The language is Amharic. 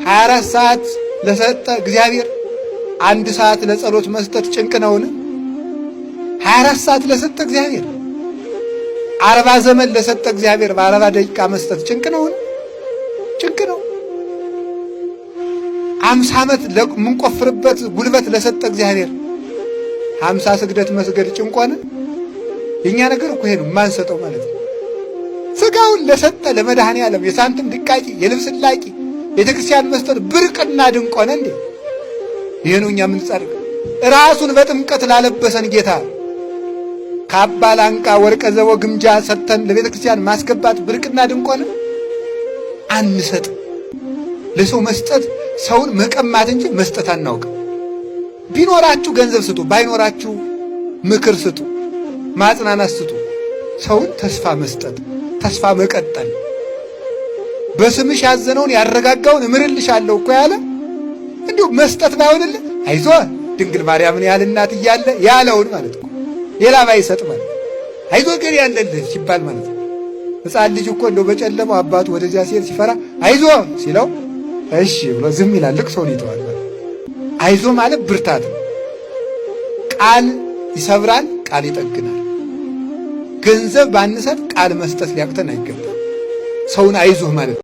24 ሰዓት ለሰጠ እግዚአብሔር አንድ ሰዓት ለጸሎት መስጠት ጭንቅ ነውን? 24 ሰዓት ለሰጠ እግዚአብሔር፣ 40 ዘመን ለሰጠ እግዚአብሔር በ40 ደቂቃ መስጠት ጭንቅ ነውን? ጭንቅ ነው። 50 ዓመት የምንቆፍርበት ጉልበት ለሰጠ እግዚአብሔር 50 ስግደት መስገድ ጭንቅ ሆነ? የእኛ ነገር እኮ ይሄ ነው፣ የማንሰጠው ማለት ነው። ስጋውን ለሰጠ ለመድኃኔ ዓለም የሳንቲም ድቃቂ የልብስ ላቂ ቤተክርስቲያን መስጠት ብርቅና ድንቅ ሆነ እንዴ? ይሄ ነው እኛ የምንጻድቀው። ራሱን በጥምቀት ላለበሰን ጌታ ካባ፣ ላንቃ፣ ወርቀ ዘቦ፣ ግምጃ ሰጥተን ለቤተ ክርስቲያን ማስገባት ብርቅና ድንቅ ሆነ? አንሰጥ። ለሰው መስጠት ሰውን መቀማት እንጂ መስጠት አናውቅም። ቢኖራችሁ ገንዘብ ስጡ፣ ባይኖራችሁ ምክር ስጡ፣ ማጽናናት ስጡ። ሰውን ተስፋ መስጠት፣ ተስፋ መቀጠል። በስምሽ ያዘነውን ያረጋጋውን እምርልሻለሁ እኮ ያለ እንዲሁ መስጠት ባይሆንልህ አይዞህ ድንግል ማርያምን ያህል እናት እያለ ያለውን ማለት ነው። ሌላ ባይሰጥ ማለት አይዞህ ገር ያለልህ ሲባል ማለት ነው። ሕፃን ልጅ እኮ እንደው በጨለማው አባቱ ወደዚያ ሲሄድ ሲፈራ አይዞህ ሲለው እሺ ብሎ ዝም ይላል። ልቅሶውን ይተዋል። አይዞህ ማለት ብርታት ነው። ቃል ይሰብራል፣ ቃል ይጠግናል። ገንዘብ ባንሰጥ ቃል መስጠት ሊያቅተን አይገባም። ሰውን አይዞህ ማለት